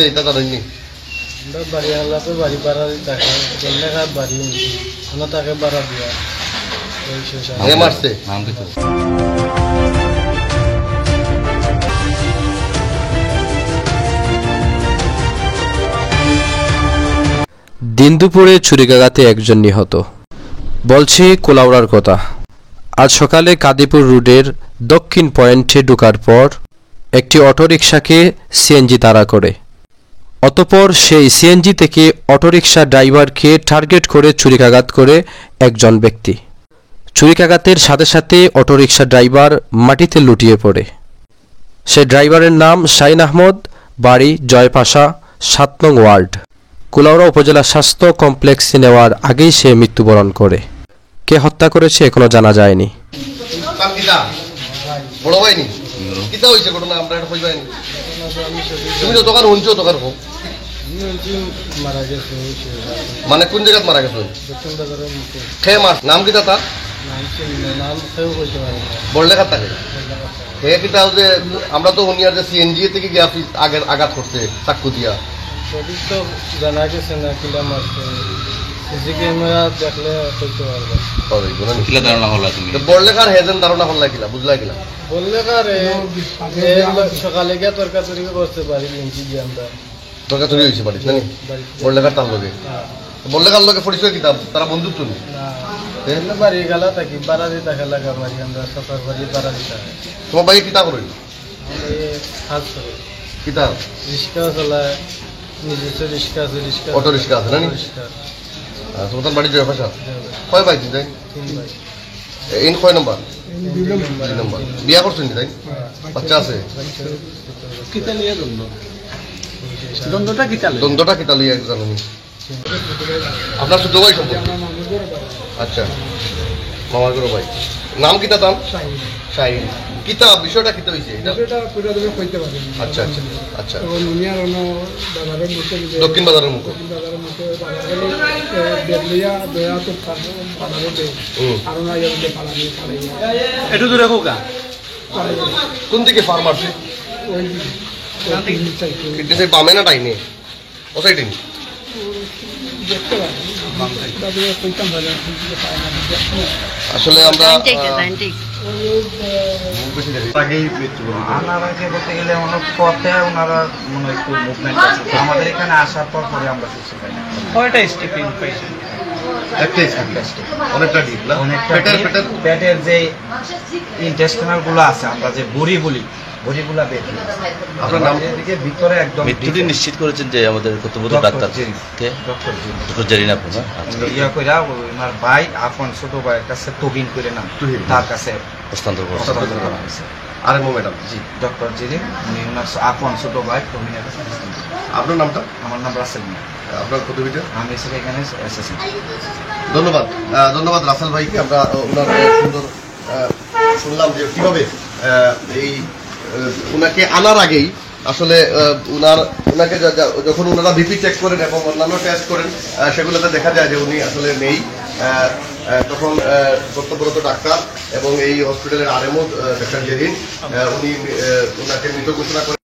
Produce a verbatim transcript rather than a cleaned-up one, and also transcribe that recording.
এটা জানেননি? আমরা বাড়ি আলাপে বাড়ি ভাড়া দিয়ে থাকে, বললে কার বাড়ি উনি, আমরা তাকে ভাড়া দিয়া। এই শেষ আর। এ মারছে? নাম কি তোর? দিন দুপুরে ছুরিকাঘাতে একজন নিহত। বলছি কুলাউড়ার কথা। আজ সকালে কাদিপুর রোডের দক্ষিণ পয়েন্টে ঢোকার পর একটি অটোরিকশাকে সিএনজি তাড়া করে। অতঃপর সেই সিএনজি থেকে অটোরিকশা ড্রাইভারকে টার্গেট করে ছুরিকাঘাত করে একজন ব্যক্তি। ছুরিকাঘাতের সাথে সাথে অটোরিকশা ড্রাইভার মাটিতে লুটিয়ে পড়ে। সে ড্রাইভারের নাম শাহিন আহমদ, বাড়ি জয়পাশা, সাত নং ওয়ার্ড। কুলাউড়া উপজেলা স্বাস্থ্য কমপ্লেক্সে নেওয়ার আগেই সে মৃত্যুবরণ করে। কে হত্যা করেছে এখনো জানা যায়নি। তার কিতা? বড় ভাই নি? কিতা হইছে ঘটনা? আমরা এটা কইবাই নি। তুমি যতখান হুনছো, ততখান কও। আমি হুনছি মারা গেছে, ওই সে। মানে কোন জায়গাত মারা গেছে? দক্ষিণ বাজারের মুখে। কে মার? নাম কিতা তার? নাম চিনি না, নাম কেউ কইতে পারে না। বড়লেখার থাকে? বড়লেখার থাকে। হে কিতা যে আমরা তো হুনিয়ার যে সিএনজি থেকে গিয়া ফি-, আগে আঘাত করছে চাকু দিয়া। সঠিক তো জানা গেছে না কিলা মারছে। সিসি ক্যামেরা দেখলে কইতে পারবো। পাওয়া যাইবো না নি? কিলা ধারণা হলা তুমি? তো বড়লেখার হে যেন ধারণা হলা কিলা, বুঝলা কিলা? বড়লেখার এ, এ সকালে গিয়া তর্কাতর্কি করছে বাড়ির নিচে গিয়া আমরা। তর্কাতর্কি হইছে বাড়িত, না নি? বাড়িত। বড়লেখার তার লগে? হ্যাঁ। বড়লেখার লগে পরিচয় কিতা? তারা বন্ধুত্ব নি? না। এ? আমরা বাড়ি গালা থাকি, ভাড়া দিতা খেলা বাড়ি, আমরা সকাল বাড়ি ভাড়া দিতা। তোমার ভাই কিতা করে? আমার ভাই কাজ করে। কিতা? রিক্সা চালায়, নিজস্ব রিক্সা আছে, রিক্সা অটো রিক্সা আছে, না নি? Auto rickshaw. আর তোমার বাড়ি জয়পাশা? জয়পাশা। কয় ভাই তিন ভাই? তিন ভাই। এ, ইন কয় নম্বর? ইন দুই নম্বর। দুই নম্বর। বিয়া করছেন নি তাই? হ্যাঁ। বাচ্চা আছে? বাচ্চা আছে। কিতা নিয়ে দ্বন্দ্ব? দ্বন্দ্বটা কিতা লইয়া? দ্বন্দ্বটা কিতা লইয়া একটু জানো নি? আপনার ছোট ভাই সম্পর্কে? আচ্ছা, মামার ঘরর ভাই। নাম কিতা তার? শাহিন। শাহিন। কিতা, বিষয়টা কিতা হইছে এটা? বিষয়টা পুরা ধরে কইতে পারি না। আচ্ছা, আচ্ছা, আচ্ছা। তখন উনি আর অন্য বাজারের মুখে যে দক্ষিণ বাজারের মুখে। দক্ষিণ বাজারের মুখে বাজারের মুখে, এ, বেদলিয়া দয়া তো বাজারের মুখে। হুম। আর ওনার ইয়ে বলতে পালানি, পালানি। একটু দূরে হোক। পালানি। কোন দিকে ফার মারছে? ওই দিকে। ওই দিকে। কিডনি সাইড বামে না ডাইনে? ও সাইডে নি? দেখতে পারি। তবে কইতাম পারি না, কিন্তু পাই না, দেখতে না। আসলে আমরা, ডাইন টেক, আহ, ডাইন টেক। আগেই মৃত্যুবরণ করে। আনার আগে বলতে গেলে অনেক পথে ওনারা মনে হয় একটু মুভমেন্ট আছে। তো আমাদের এখানে আসার পর পরে আমরা কিছু পাই না। কয়টা স্টেপ ইনফেকশন? একটা স্টেপ। একটা স্টেপ। অনেকটা ডিপ না? অনেকটা পেটের, ডিপ। পেটের? পেটের যে ইন্টেস্টিনাল গুলো আছে, আমরা যে বড়ি বলি, বড়িগুলা বের হয়ে গেছে। আপনার নাম? এদিকে ভিতরে একদম মৃত্যুটি ভিতরে। নিশ্চিত করেছেন যে আমাদের কর্তব্যরত ডক্টর ডাক্তার। জেরিন। কে? ডক্টর জেরিন। ডক্টর জেরিন আপনার, আচ্ছা। ইয়া কইরা ওই ওনার ভাই, আপন ছোট ভাই, একটা সে তবিন করে নাম। তুহিন। তার কাছে হস্তান্তর করা। হস্তান্তর করা হয়েছে। RMO madam. জি, ডক্টর জেরিন, উনি ওনার স-, আপন ছোট ভাই, তবিনের কাছে হস্তান্তর। আপনার নামটা? আমার নাম রাসেল মিয়া। আপনার পদবিটা? আমি ছিলাম এখানে অ্যাসিস্ট্যান্ট। ধন্যবাদ। আহ, ধন্যবাদ রাসেল ভাইকে। আমরা, আহ, ওনার, আহ, সুন্দর আহ, শুনলাম যে কিভাবে, আহ, এই, আহ, ওনাকে আনার আগেই আসলে, আহ, ওনার, ওনাকে যা-, যা-, যখন ওনারা বিপি চেক করেন এবং অন্যান্য টেস্ট করেন, আহ, সেগুলোতে দেখা যায় যে উনি আসলে নেই। আহ, আহ, তখন, আহ, কর্তব্যরত ডাক্তার এবং এই হসপিটালের আরএমও, আহ, ডাক্তার জেরিন, আহ, উনি, আহ, ওনাকে মৃত ঘোষণা করেন।